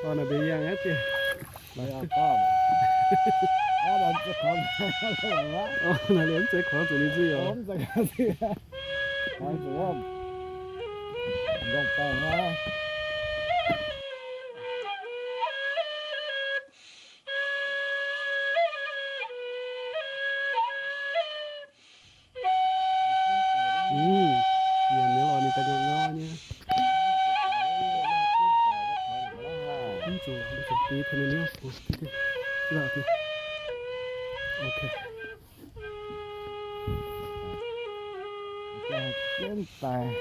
Aa, naaiv mbiauz yangh aqv. Naaiv liemh zeiv kuangx zuqc ninh nzuih oc. Mv, nyanc nyei lorqc, ninh daaih ngau-ngau nyei. Mv zuqc, mv zuqc diex taux ninh nyei. Ok. Jienv daic.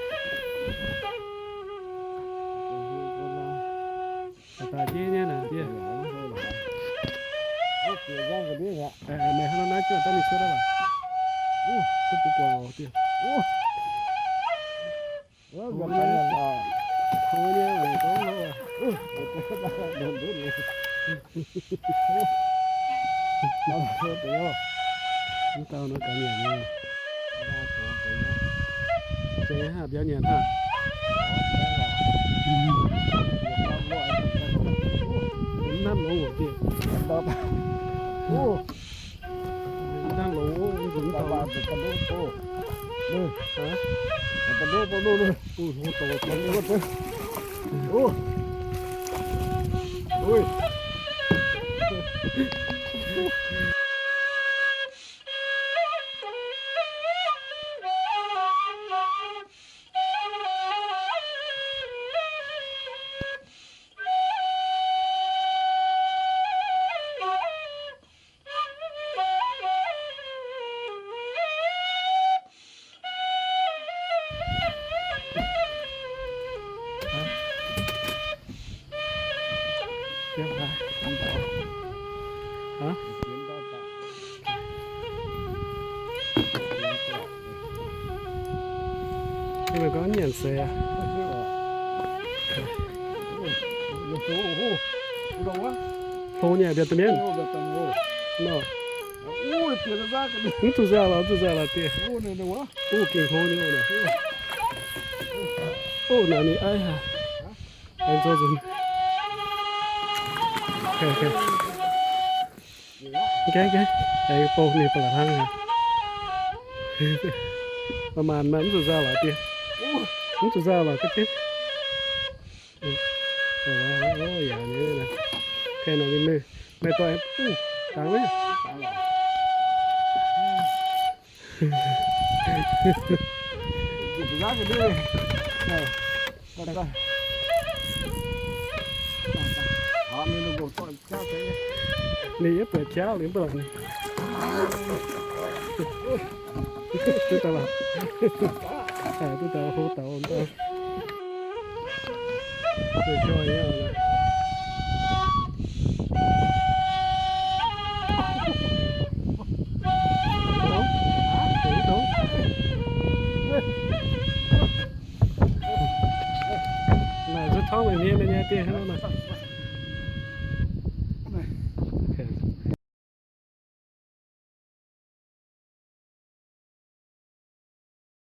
Daaih daaih ndiev nyei naaic ndiev. Meih hnangv nor naaiv jienv daaih ninh cuotv daaih lorqc. Duqv bun guangc dieh. Mv dauh nor gaax nyanc nyei. Zeiz haav, mbiauz nyanc haav. Mv hnamv longx wuov dieh. Mv hnamv longx wuov, mv zuqc mv dauh. Gorngv nyanc seix aqv. Hlo nyei mbiauz da'mienv. Mv zuqc nzauh lorqc, mv zuqc nzauh lorqc dieh. Uv, gengh hlo nyei oc. Oc, naaic ninh aiv haic. Aengx zoux nzunc. Aengx bouh ninh ba'laqc hnangv haic. Maaih maanc mv zuqc nzauh lorqc dieh. Mv zuqc nzauh lorqc ga'jienv. Yaac nyei, kaeqv naaic ninh meih, meih doic, dangx maiv? Ninh yie buatc jauv liuz mv baac ninh duqv daaih lorqc, duqv daaih hlo daaih. Naaic zuqc torngv meih hmien meih nyei dieh hnangv nor.